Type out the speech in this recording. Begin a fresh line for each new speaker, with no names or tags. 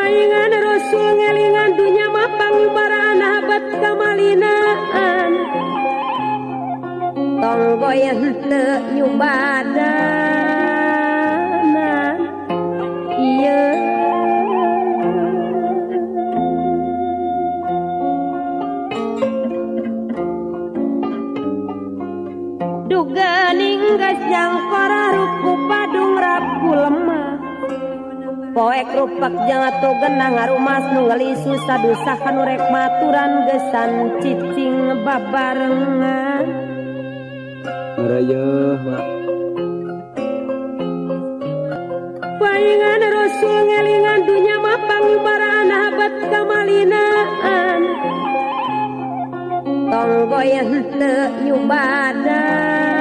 Paingan Rasul ngelingan dunya mah pangubaraan habat kamalinaan. Tong goyah henteu nyubadanan. Ieu duga ninggas jangkora ruku padung raku lemah. Poek rupak jang atuh genah ngarumas nu ngelisu sadusa kanu rek maturan gesan cicing babarengan.
Ngarayeuh, Pak.
Paingan Rasul ngelingan dunya mah pangubaraan habat kamalinaan. Tong goyah henteu nyubadanan.